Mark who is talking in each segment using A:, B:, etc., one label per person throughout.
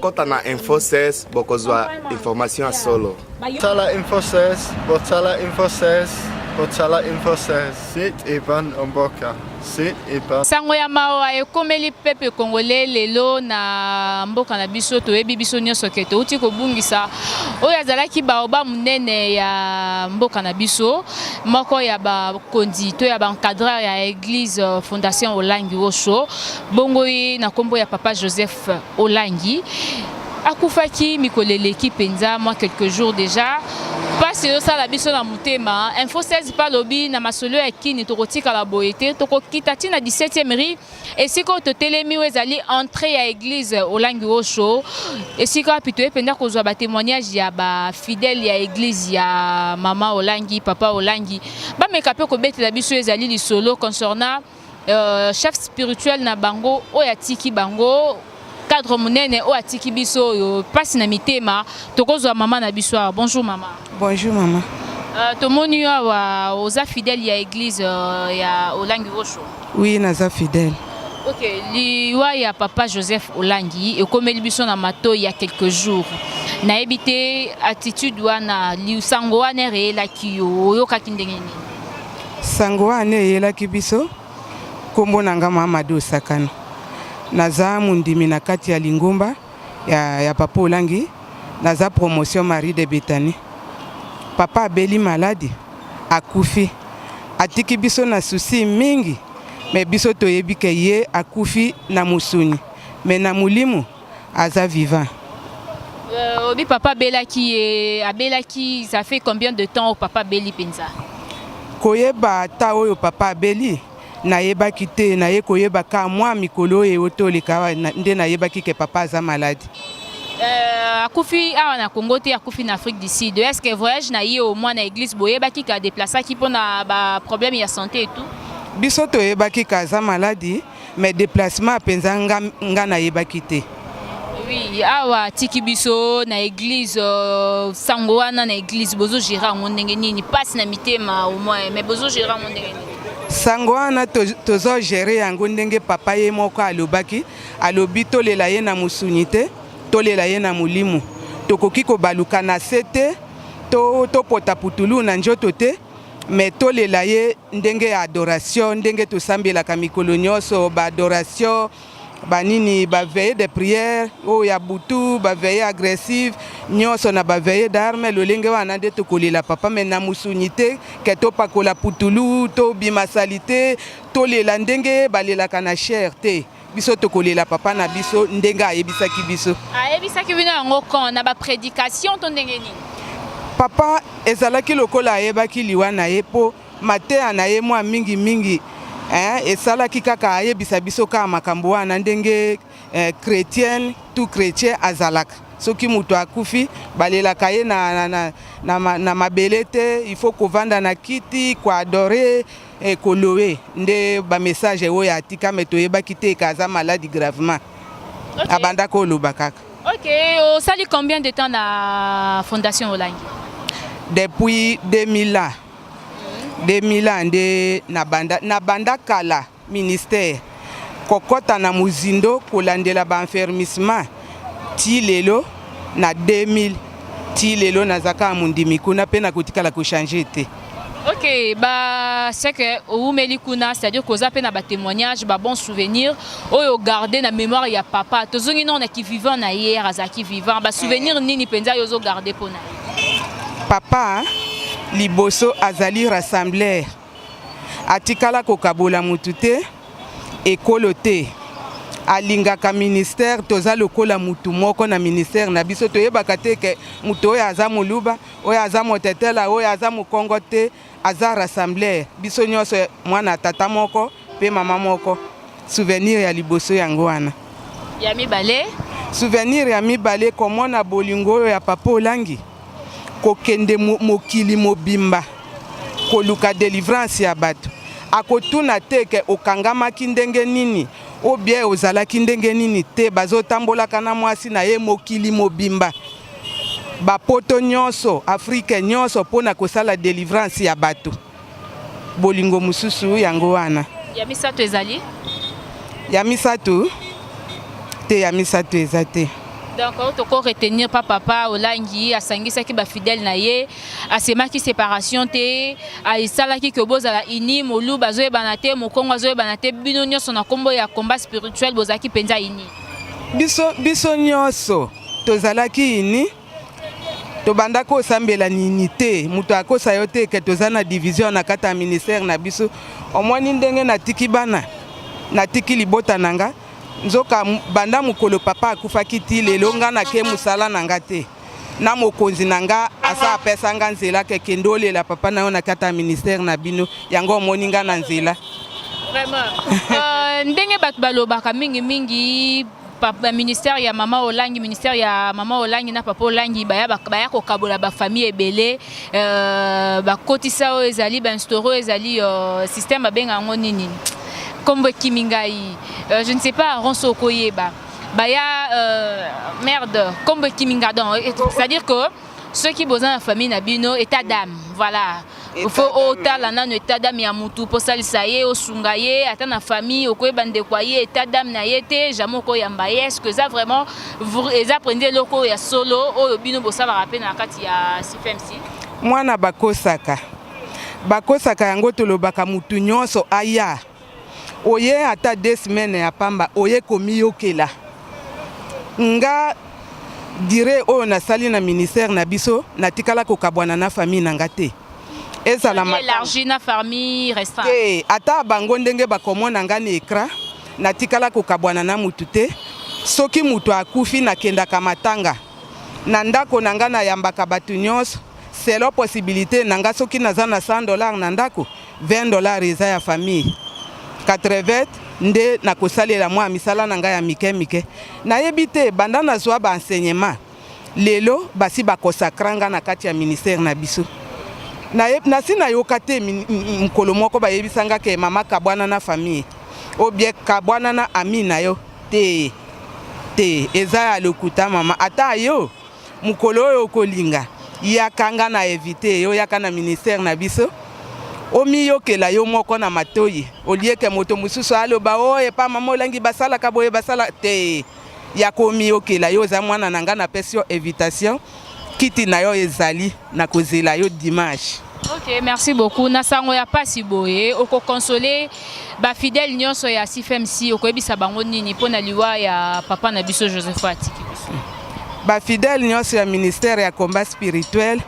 A: Kota na Info 16 bokozwa information ya solo.
B: Tala Info 16, botala Info 16, botala Info 16. Site Evan Omboka. Site Evan.
C: Sango ya mawa ekomeli peuple congolais lelo na mboka na biso. Toyebi biso nyonso ke touti kobungisa oyo azalaki baoba monene ya mboka na biso, moko ya bakonzi to ya baencadreur ya église Fondation Olangi Osho. Bongo ye na nkombo ya papa Joseph Olangi akufaki mikolo eleki mpenza, mwa quelques jours déjà. Mpasi ezosala biso na motema. Info 16 pa lobi na masolo ya kini, tokotikala boye te, tokokita ntina 17e rue, esika oyo totelemi, oyo ezali entrée ya église Olangi Osho, esika wapi toye mpenza kozwa batémoignage ya bafidèle ya église ya mama Olangi, papa Olangi. Bameka mpe kobetela biso ezali lisolo concernant chef spirituel na bango oyo atiki bango, cadre monene oyo atiki biso, oyo mpasi na mitema. Tokozwa mama na biso awa. Bonjour mama.
D: Bonjour mama.
C: Tomoni yo awa, oza fidèle ya église ya Olangi Osho?
D: Oui, naza fidèle.
C: Ok, liwa ya papa Joseph Olangi ekomeli biso na matoi ya quelques jours. Nayebi te attitude wana, lisango wana ereyelaki yo, oyokaki ndenge nini?
D: Sango wana eyelaki biso, nkombo na nga Mamadu Osakana, naza mondimi na kati ya lingomba ya papa Olangi, naza promotion Marie de Betanie. Papa abeli maladi, akufi, atiki biso na souci mingi. Me biso toyebi ke ye akufi na mosuni, me na molimo aza vivant.
C: Obi papa abelaki, ye abelaki, ça fait combien de temps oyo papa abeli mpenza?
D: Koyeba ata oyo papa abeli, nayebaki te. Naye koyeba ka mwa mikolo oyo euti oleka awa nde nayebaki ke papa aza maladi.
C: Akufi awa na Congo te, akufi na Afrique du Sud. Est ce que voyage na ye au moins na église boyebaki ka déplaçaki mpona baproblème ya santé et tout?
D: Biso toyebaki ka aza maladi, mais déplacement mpenza nga nayebaki te.
C: Oui, awa atiki biso na église, sango wana na église bozogérer yango ndenge nini? Mpasi na mitema au moins, mais bozogérer yango ndenge nini?
D: Sango wana tozogérer yango ndenge papa ye moko alobaki. Alobi tolela ye na mosuni te, tolela ye na molimo. Tokoki kobaluka na se te, topota putulu na nzoto te, me tolela ye ndenge ya adoration, ndenge tosambelaka mikolo nyonso, baadoration banini, baveille de prière oyo ya butu, baveille agressive nyonso na baveille d'arme. Lolenge wana nde tokolela papa, me na mosuni te ke topakola putulu, tobima sali te. Tolela ndenge balelaka na chair te. Biso tokolela papa na biso ndenge ayebisaki biso.
C: Ayebisaki bino yango quand? Na baprédication to ndenge nini?
D: Papa ezalaki lokola ayebaki liwa na ye, mpo mateya na ye mwa mingimingi, eh, esalaki kaka ayebisa biso kaka makambo wana, ndenge chrétienne, tout chrétien azalaka. Soki moto akufi, balelaka ye na mabele te, il faut kovanda na kiti, koadorer, kolouer. Nde bamessage oyo atika, me toyebaki te eka aza maladi gravement. Abandaka oloba kaka.
C: Ok, osali combien de temps na Fondation Olangi?
D: Depuis 2000 ans, 2000 ans nde nabanda kala ministère, kokɔta na mozindo, kolandela baaffermissement ti lelo. Na 2000 ti lelo naza kaka mondimi kuna, mpe nakotikala kochanger te.
C: Ok, ba c'est que oumeli kuna, c'est-à-dire koza pe na ba témoignage, ba bon souvenir oyo garder na mémoire ya papa. Tozongi non na ki vivant na hier, azaki vivant, ba souvenir nini penza yo zo garder pona ye?
D: Papa liboso azali rassembleur, atikala kokabola mutu te, ekolo te. Alingaka ministère, toza lokola mutu moko na ministère na biso. Toyebaka te ke mutu oyo aza moluba, oyo aza motetela, oyo aza mokongo te. Aza rassembleur, biso nyonso mwana tata moko mpe mama moko. Souvenir ya liboso yango wana.
C: Ya mibale?
D: Souvenir ya mibale, komona bolingo oyo ya papa Olangi, kokende mokili mobimba koluka délivrance ya bato. Akotuna te ke okangamaki ndenge nini ou bien ozalaki ndenge nini te. Bazotambolaka na mwasi na ye mokili mobimba, bapoto nyonso, Afrike nyonso, mpona kosala délivrance ya bato. Bolingo mosusu yango wana.
C: Ya misato ezali?
D: Ya misato te, ya misato eza te.
C: Donc oyo toko retenir pa papa Olangi, asangisaki ba fidèle na ye, asemaki séparation te, asalaki ke bozala uni. Moluba azoyebana te, mokongo azoyebana te, bino nyonso na nkombo ya combat spirituel bozalaki mpenza uni.
D: Biso nyonso tozalaki uni. Tobanda kosambela nini te, moto akosa yo te ke toza na division na kati ya ministère na biso. Omoni ndenge natiki bana, natiki libota na nga. Nzoka banda mokolo papa akufaki ti lelo, nga nake mosala na nga te. Na mokonzi na nga asa apesa nga nzela ke kende olela papa na yo na kati ya ministère na bino. Yango omoni nga na nzela.
C: Vraiment, ndenge bato balobaka mingimingi, ministère ya mama Olangi, ministère ya mama Olangi na papa Olangi baya, baya kokabola bafamille ebele, bakotisa oyo ezali bainstaure, oyo ezali système babenga yango nini, nkombo ekimi ngai, je ne sais pas. Aronso, okoyeba baya, merde, nkombo ekimi ngai. Donc c'est à dire que soki boza na famille na bino, état d'âme, voilà, faut otala nano état d'âme ya mutu mpo osalisa ye, osunga ye. Ata na famille, okoyeba ndeko ye état d'âme na ye te, jamais okoyamba ye. Est ce que eza vraiment, eza mpenza eloko oyo ya solo oyo bino bosalaka mpe na kati ya CFMC?
D: Mwana, bakosaka, bakosaka yango. Tolobaka mutu nyonso aya, oye ata 2 semaines ya pamba, oye komiyokela nga dire oyo nasali na ministère na biso. Natikala kokabwana na famille na nga te, ezala
C: élargi na famille restreinte
D: te. Ata bango ndenge bakomona nga na écran, natikala kokabwana na mutu te. Soki mutu akufi, nakendaka matanga na ndako na nga, nayambaka bato nyonso selon possibilité na nga. Soki naza na 100 $ na ndako, 20 $ eza ya famille, 80 nde nakosalela mwa misala na ngai ya mike mike. Nayebi te, banda nazwa baenseignement, lelo basi bakosakra nga na kati ya ministère na biso. Nasi nayoka te mokolo moko bayebisa nga ke mama kabwana na famille ou bien kabwana na ami na yo te. Te, eza ya lokuta, mama. Ata yo mokolo oyo okolinga, yaka, nga na invite yo, yaka na ministère na biso, omiyokela yo moko na matoi, olieke moto mosusu aloba oyo epa mama Olangi basalaka boye, basala te. Ya komiyokela yo, oza mwana na nga, napesi yo invitation, kiti na yo ezali na kozela yo dimanche.
C: Ok, merci beaucoup. Na sango ya pasi boye, okokonsole bafidèle nyonso ya CFMC, okoyebisa bango nini mpo na liwa ya papa na biso Joseph atiki biso?
D: Bafidèle nyonso ya ministère ya combat spirituel,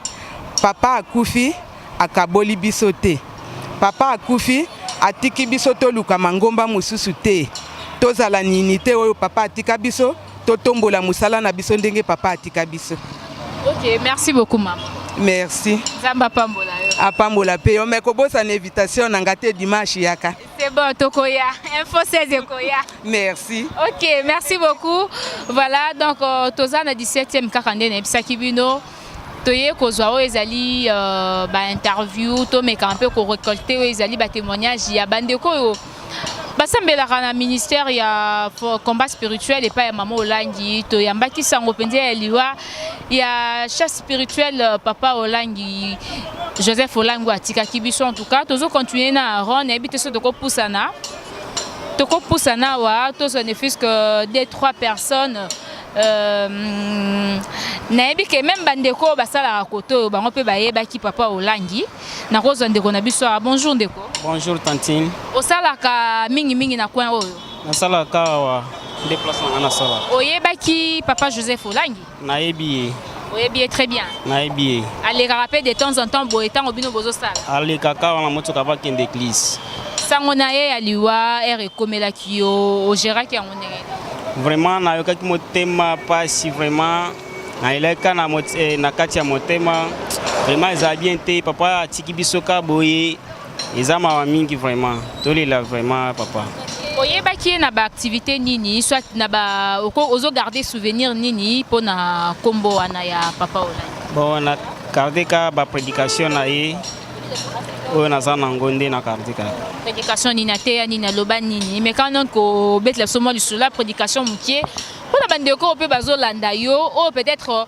D: papa akufi, akaboli biso te. Papa akufi, atiki biso toluka mangomba mosusu te. Tozala nini te, oyo papa atika biso, totombola mosala na biso ndenge papa atika biso.
C: Ok, merci beaucoup, mama.
D: Merci.
C: Nzambe apambola yo.
D: Apambola mpe yo. Me kobosana invitation na nga te, dimanche yaka.
C: C'est bon, tokoya. Info 16 ekoya.
D: Merci.
C: Ok, merci beaucoup. Voilà, donc toza na 17e kaka nde nayebisaki bino, toye kozwa oyo ezali bainterview, tomeka mpe korécolte oyo ezali batémoignage ya bandeko oyo basambelaka na ministère ya combat spirituel epai ya mama Olangi. Toyambaki sango mpenza ya liwa ya chef spirituel, papa Olangi, Joseph Olangi, oyo atikaki biso. En tout cas, tozocontinue na Aron. Nayebi te so tokopusana, tokopusana awa, tozwa ne fût que deux trois personnes. Nayebi ke même bandeko oyo basalaka kote oyo, bango mpe bayebaki papa Olangi. Nakozwa ndeko na biso awa. Bonjour, ndeko.
E: Bonjour, tantine.
C: Osalaka mingimingi na coin oyo?
E: Nasalaka awa nde place na nga nasalaka.
C: Oyebaki papa Joseph Olangi?
E: Nayebi ye.
C: Oyebi ye très bien?
E: Nayebi ye.
C: Alekaka mpe de temps en temps boye ntango bino bozosala?
E: Alekaka wana motuka bakende église.
C: Sango na ye ya liwa ere ekomelaki yo, ogéraki yango ndenge nini?
E: Vraiment, nayokaki motema pasi. Vraiment, nayelaka na kati ya motema. Vraiment, ezala bien te. Papa atiki biso ka boye, eza mawa mingi. Vraiment, tolela vraiment papa.
C: Oyebaki ye na baactivité nini, soit na ba ozogarde souvenir nini mpo na nkombo wana ya papa Olangi?
E: Bon, na garde ka baprédication na ye oyo naza nango nde na garde kaka.
C: Prédication nini? Ateya nini? Aloba nini? Mais quand noni kobetela biso mwa lisolo ya prédication mokie mpona bandeko oyo mpe bazolanda yo, oyo peut-être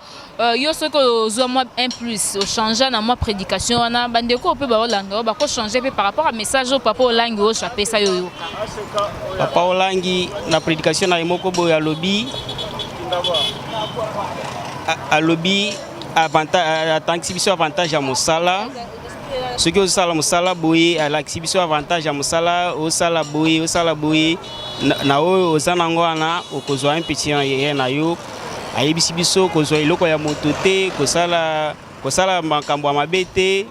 C: yo soki ozwa mwa un plus, ochange na mwa prédication wana, bandeko oyo mpe baolanda oyo bakochange mpe par rapport à message oyo papa Olangi oyo apesa yo, oyoka.
E: Papa Olangi na prédication na ye moko boye alobi. Alobi atangisi biso avantage ya mosala. Soki ozosala mosala boye, alakisi biso avantage ya mosala, osala boye, osala boye na oyo oza nango wana, okozwa un petit ye na yo. Ayebisi biso kozwa eloko ya moto te, kosala kosala makambo ya mabe te.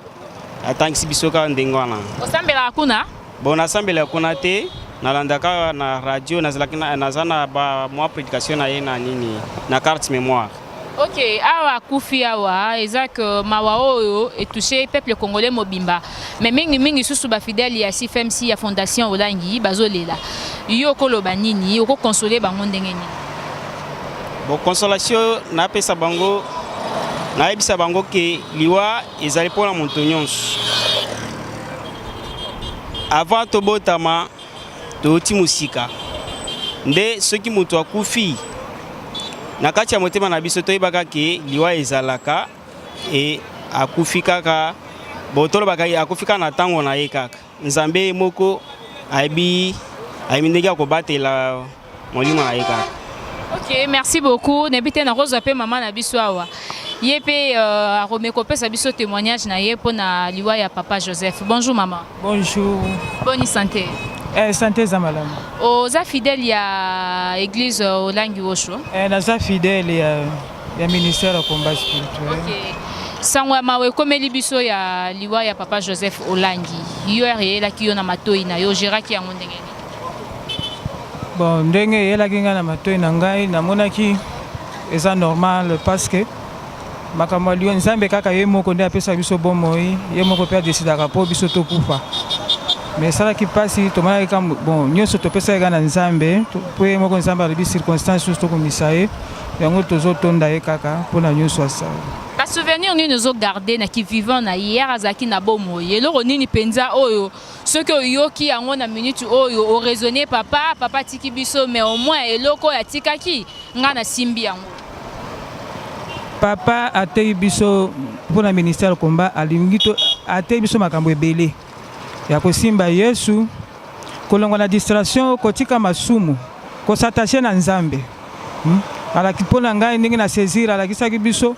E: Atangisi biso kaka ndenge wana.
C: Osambelaka kuna?
E: Bon, nasambelaka kuna te, nalandaka na radio, nazalaki naza na ba mwa prédication na ye na nini, na carte mémoire.
C: Ok, awa akufi awa, eza ke mawa oyo etouche peuple congolais mobimba, mais mingimingi susu bafidèle ya CFMC, ya Fondation Olangi, bazolela. Yo okoloba nini? Okokonsole bango ndenge nini?
E: Bon, consolation napesa bango, nayebisa bango ke liwa ezali mpona moto nyonso. Avant tobotama, touti mosika. Nde soki moto akufi, na kati ya motema na biso toyebaka ke liwa ezalaka e akufi kaka. Bo tolobaka ye akufi kaka na ntango na ye kaka. Nzambe ye moko ayebi, ayebi ndenge ya kobatela molimo na ye kaka.
C: Ok, merci beaucoup. Nayebi te, nakozwa mpe mama na biso awa, ye mpe akomi kopesa biso témoignage na ye mpona liwa ya papa Joseph. Bonjour mama.
F: Bonjour.
C: Boni santé?
F: Santé eza malamu.
C: Oza fidèle ya église Olangi Wosho?
F: Naza fidèle ya ministère ya combat spirituel.
C: Ok, sango ya mawa ekomeli biso ya liwa ya papa Joseph Olangi. Yo eyelaki yo na matoi na yo, ogéraki yango ndenge nini?
F: Bon, ndenge eyelaki ngai na matoi na ngai, namonaki eza normal, parce que makambo ya liwa, Nzambe kaka ye moko nde apesaka biso bomoi, ye moko mpe adesidaka mpo biso tokufa. Mais esalaki mpasi, tomonaki ka bon, nyonso topesaki kaka na Nzambe, mpo ye moko Nzambe alobi circonstance nyonso tokomisa ye. Yango tozotonda ye kaka mpona nyonso asala.
C: Basouvenir nini ozogarde na kivivant na ye, azalaki na bomoi? Eloko nini mpenza oyo soki oyoki yango na minute oyo, oraisonne papa, papa atiki biso, mais au moins eloko oyo atikaki, ngai nasimbi yango?
F: Papa ateyi biso mpona ministère combat, alingi to ateyi biso makambo ebele ya kosimba Yesu, kolongwa na distraction, kotika masumu, kos'attacher na Nzambe. Alaki mpo na ngai ndenge na saisir, alakisaki biso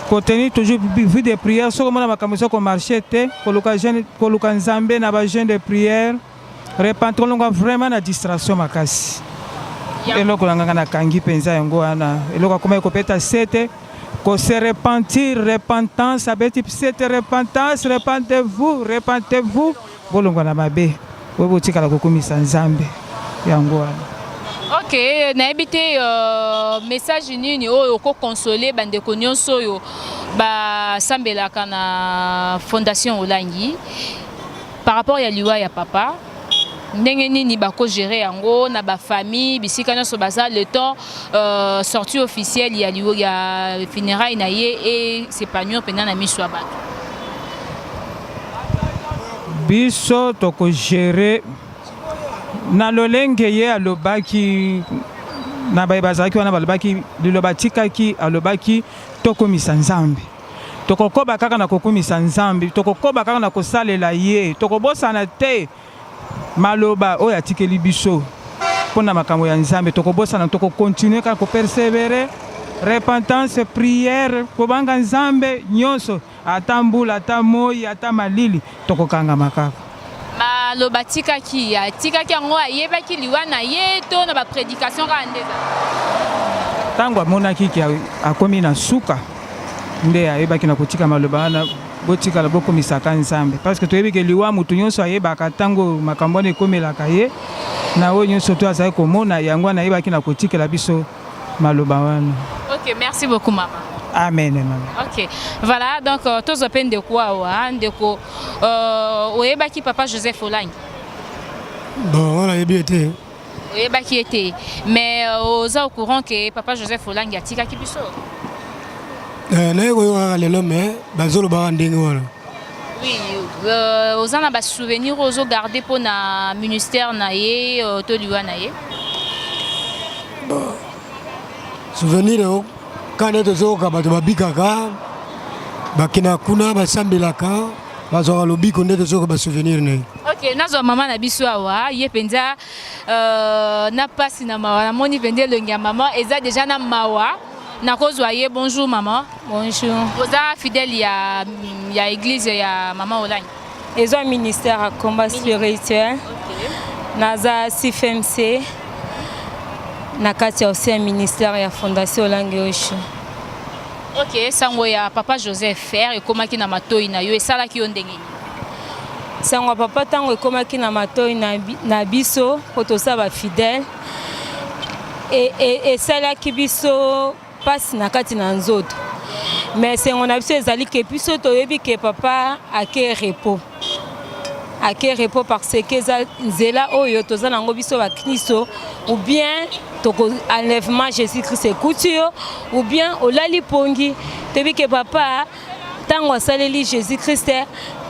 F: kotenir toujours vie de prière. Soki omona makambo eza komarche te, koluka jeûne, koluka Nzambe na bajeûne de prière, repentir, kolongwa vraiment na distraction makasi. Eloko na nganga nakangi mpenza yango wana, eloko akomaki kopeta sete, kose repentir, repentance. Abeti sete repentance: repentez-vous, repentez-vous, bolongwa na mabe oyo, botikala kokumisa Nzambe. Yango wana.
C: Ok, nayebi te message nini oyo okokonsole bandeko nyonso oyo basambelaka na Fondation Olangi par rapport ya liwa ya papa, ndenge nini bakogérer yango na bafamille bisika nyonso baza, le temps sortie officielle ya funéraille na ye e s'épanouir mpenza na miso ya bato.
F: Biso tokogérer na lolenge ye alobaki na baye bazalaki wana, balobaki liloba atikaki, alobaki tokomisa Nzambe. Tokokoba kaka na kokumisa Nzambe, tokokoba kaka na kosalela ye, tokobosana te maloba oyo atikeli biso mpo na makambo ya Nzambe. Tokobosana, tokokontinue kaka kopersévérer, repentance, prière, kobanga Nzambe nyonso, ata mbula, ata moi, ata malili, tokokangama kaka.
C: Maloba atikaki, atikaki yango, ayebaki liwa na ye to na baprédication kaka nde eza?
F: Ntango amonaki ke akomi na suka, nde ayebaki na kotika maloba wana: botikala bokomisaka Nzambe. Parce que toyebi ke liwa, motu nyonso ayebaka ntango makambo wana ekomelaka ye na oyo nyonso to azali komona. Yango wana ayebaki na kotikela biso maloba wana.
C: Ok, merci beaucoup mama.
F: Amen, mama.
C: Ok, voilà, donc tozwa mpe ndeko awa. Ndeko, oyebaki papa Joseph Olangi?
G: Bon, wana nayebi ye te.
C: Oyebaki ye te, mais oza au courant ke papa Joseph Olangi atikaki biso?
G: Naye koyoka kaka lelo, mais bazolobaka ndenge wana.
C: Oui, oza na basouvenir oyo ozogarde mpo na ministère na ye to liwa na ye?
G: Bon, souvenir oyo kaka nde tozoyoka bato babikaka, bakendaka kuna, basambelaka, bazwaka lobiko, nde tozoyoka basouvenir na ye.
C: Ok, nazwa mama na biso awa, ye mpenza. Euh, na pasi na mawa namoni mpenza elongi ya mama eza deja na mawa nakozwa ye. Bonjour maman.
H: Bonjour.
C: Oza fidèle ya église ya mama Olangi?
H: Eza ministère ya combat spirituel. Naza CFMC na kati ya aussi ministère ya Fondation Olangi Osho.
C: Ok, sango ya papa Joseph Fer ekomaki na matoi na yo, esalaki yo ndenge nini?
H: Sango ya papa, ntango ekomaki na matoi na biso, mpo toza bafidèle, esalaki biso mpasi na kati na nzoto. Mais esengo na biso ezali ke biso toyebi ke papa ake repos, ake repos, parce que eza nzela oyo toza nango biso bakristo. Ou bien toko enlèvement, Jésus Christ ekuti yo, ou bien olali pongi. Toyebi ke papa, ntango asaleli Jésus Christ,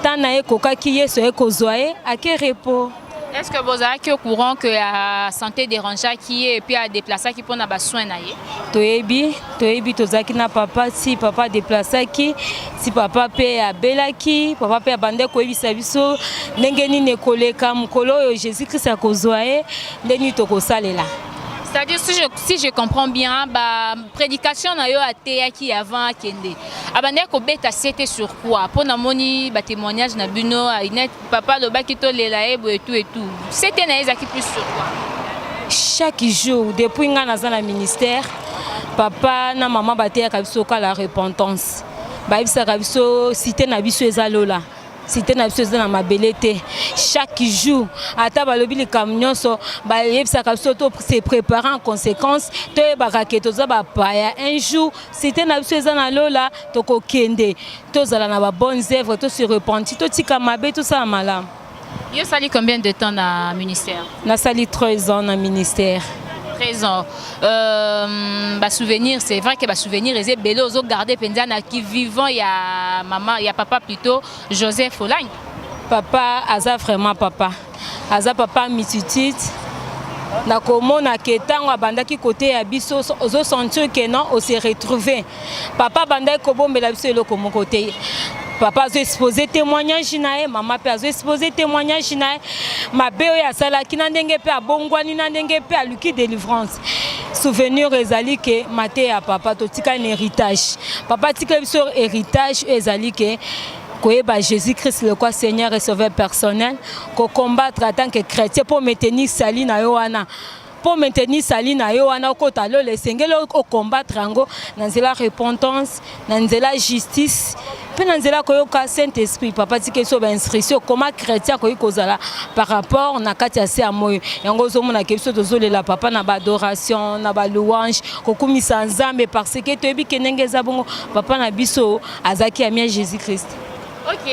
H: ntango na ye ekokaki, Yesu aye kozwa ye, ake repos.
C: Est-ce que bozalaki au courant que ya santé dérangeaki ye et puis adéplaçaki mpona basoin na ye?
H: Toyebi, toyebi. Tozalaki na papa ti papa adéplaçaki, ti papa mpe abelaki. Papa mpe abandaki koyebisa biso ndenge nini ekoleka mokolo oyo Jésus Christ akozwa ye, ndenge nini tokosalela.
C: C'est-à-dire, si je comprends bien, ba prédication na yo ateyaki avant akende, abandaki kobeta sete sur quoi? Mpo namoni batémoignage na bino net, papa alobaki tolela ye boye, tout et tout. Sete na ye ezalaki plus sur quoi?
H: Chaque jour depuis ngai naza na ministère, papa na mama bateyaka biso ka la repentance. Bayebisaka biso cité na biso eza lola, cité na biso eza na mabele te. Chaque jour, ata balobi likambo nyonso, bayebisaka biso to se préparer en conséquence. Toyebaka ke toza bapaya, un jour cité na biso eza na lola, tokokende. Tozala na babonnes œuvres, to se repentir, totika mabe, tosala malamu.
C: Yo osali combien de temps na ministère?
H: Nasali 13 ans na ministère.
C: 13 ans. Basouvenir, c'est vrai que basouvenir eza ebele. Ozogarde mpenza na ki vivant ya mama, ya papa plutôt, Joseph Olangi?
H: Papa aza vraiment papa, aza papa multitude. Nakomona ke ntango abandaki koteya biso, ozosentir ke non, ose retrouve. Papa abandaki kobombela biso eloko moko te. Papa azoexpose témoignage na ye, mama mpe azoexpose témoignage na ye, mabe oyo asalaki na ndenge mpe abongwani, na ndenge mpe aluki délivrance. Souvenir ezali ke mateya ya papa, totikali na héritage. Papa atikali biso héritage oyo ezali ke koyeba Jésus Christ le Seigneur et Sauveur personnel, kocombattre en tant que chrétien mpo maintenir salut na yo wana. Mpo maintenir salut na yo wana, okota lola, esengeli ocombattre yango na nzela repentance, na nzela justice mpe na nzela koyoka Saint Esprit. Papa tika biso bainstruction koma chrétien akoki kozala par rapport na kati ya se ya moi. Yango ozomonaka biso tozolela papa na baadoration, na balouange, kokumisa Nzambe, parce que toyebi ke ndenge eza bongo, papa na biso azalaki ami ya Jésus Christ.
C: Ok,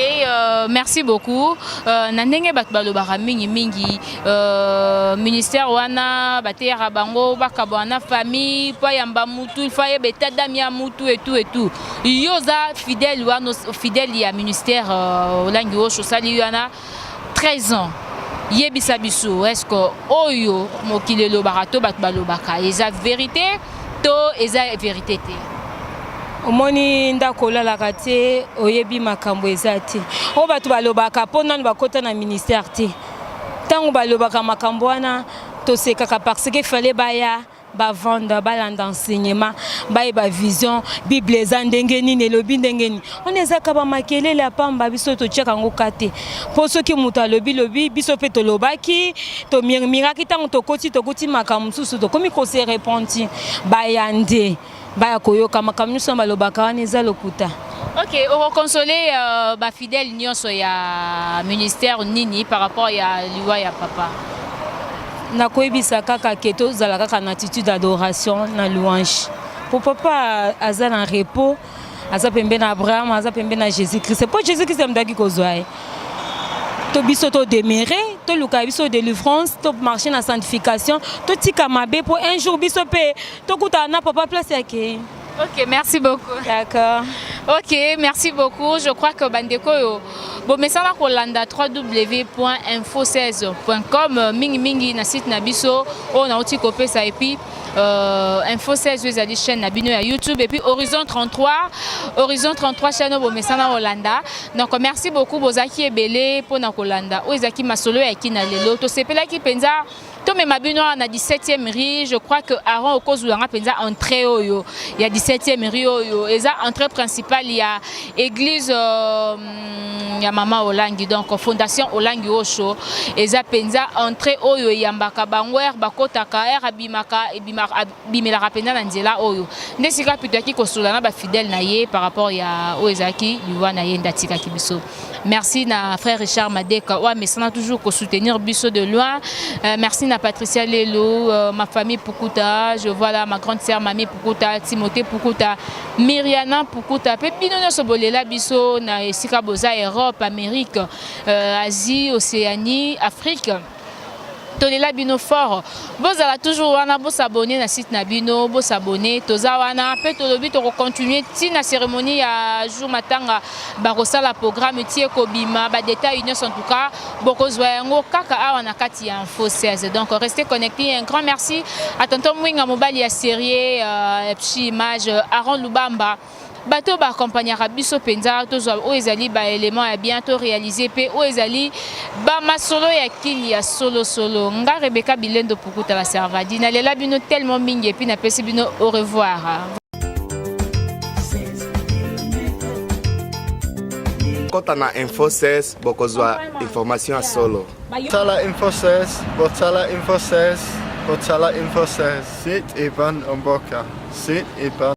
C: merci beaucoup. Na ndenge bato balobaka mingimingi, ministère wana bateyaka bango bakabwana na famille, mpo ayamba mutu, il faut ayeba état d'âme ya mutu et tout et tout. Yo oza fidèle wana, fidèle ya ministère Olangi Osho, osali wana 13 ans. Yebisa biso, est ce que oyo mokili elobaka to bato balobaka eza vérité to eza vérité te?
H: Omoni, ndako olalaka te, oyebi makambo eza te. Oyo bato balobaka mpo nanu bakɔta na ministère te. Ntango balobaka makambo wana, tosekaka, parce que fallait baya bavanda, balanda enseignement, bayeba vision Bible eza ndenge nini, elobi ndenge nini. Wana ezaka bamakelele ya pamba. Biso totiaka yango ka te, mpo soki moto alobi lobi, biso mpe tolobaki, tomirmiraki. Ntango tokoti, tokuti makambo mosusu, tokomi kose repentir. Baya nde baya koyoka makambo nyonso balobaka wana eza lokuta.
C: Ok, okokonsole bafidèle nyonso ya ministère nini par rapport ya liwa ya papa?
H: Nakoyebisa kaka ke tozala kaka na attitude d'adoration na louange, po papa aza na repos, aza pembe na Abraham, aza pembe na Jésus Christ, mpo Jésus Christ amudaki kozwa ye. To biso todemere, toluka biso délivrance, tomarche na sanctification, totika mabe, mpo un jour biso mpe tokutana na papa place akei.
C: Ok, merci beaucoup.
H: D'accord.
C: Ok, merci beaucoup. Je crois que bandeko yo bomesana kolanda www.info16.com mingi mingi na site na biso oyo nauti kopesa, et puis Info 16 oyo ezali chaîne na bino ya YouTube, et puis Horizon 33, Horizon 33 chaîne oyo bomesana kolanda. Donc merci beaucoup, bozalaki ebele mpona kolanda oyo ezalaki masolo ya kina lelo. Tosepelaki mpenza. Tomema bino awa na 17e rue. Je crois que Aaron okozwela nga mpenza entrée oyo ya 17e rue oyo eza entrée principale ya église ya mama Olangi, donc fondation Olangi Osho. Eza mpenza entrée oyo eyambaka bango ere bakotaka, ere abimaka, abimelaka mpenza na nzela oyo. Nde sika plutôt ayaki kosola na bafidèle na ye par rapport ya oyo ezalaki liwa na ye nde atikaki biso. Merci na frère Richard Madeka oyo amesana toujours kosoutenir biso de loin. Merci na Patricia Lelo, ma famille Pukuta. Je vois là ma grande sœur Mami Pukuta, Timothée Pukuta, Myriana Pukuta, mpe bino nyonso bolela biso na esika boza, Europe, Amérique, Asie, Océanie, Afrique. Tolela bino fort. Bozala toujours wana, bos'abonner na site na bino, bos'abonner. Toza wana mpe tolobi tokocontinue ntina cérémonie ya jour matanga, bakosala programme ti ekobima, badétail nyonso. En tout cas, bokozwa yango kaka awa na kati ya Info 16. Donc restez connectés. Un grand merci à tonton Mwinga, mobali ya série Pchi Image, Aaron Lubamba, bato oyo baaccompagnaka biso mpenza tozwa oyo ezali baélément ya bien, toréalise mpe oyo ezali bamasolo ya kini ya solosolo. Nga Rebeka Bilendo Pukuta, la Servadi, nalela bino tellement mingi et puis napesi bino au revoir.
A: Kota na Info 16, bokozwa information ya solo.
B: Tala Info 16, botala Info 16, botala Info 16. Site Eban Mboka. Site Eban.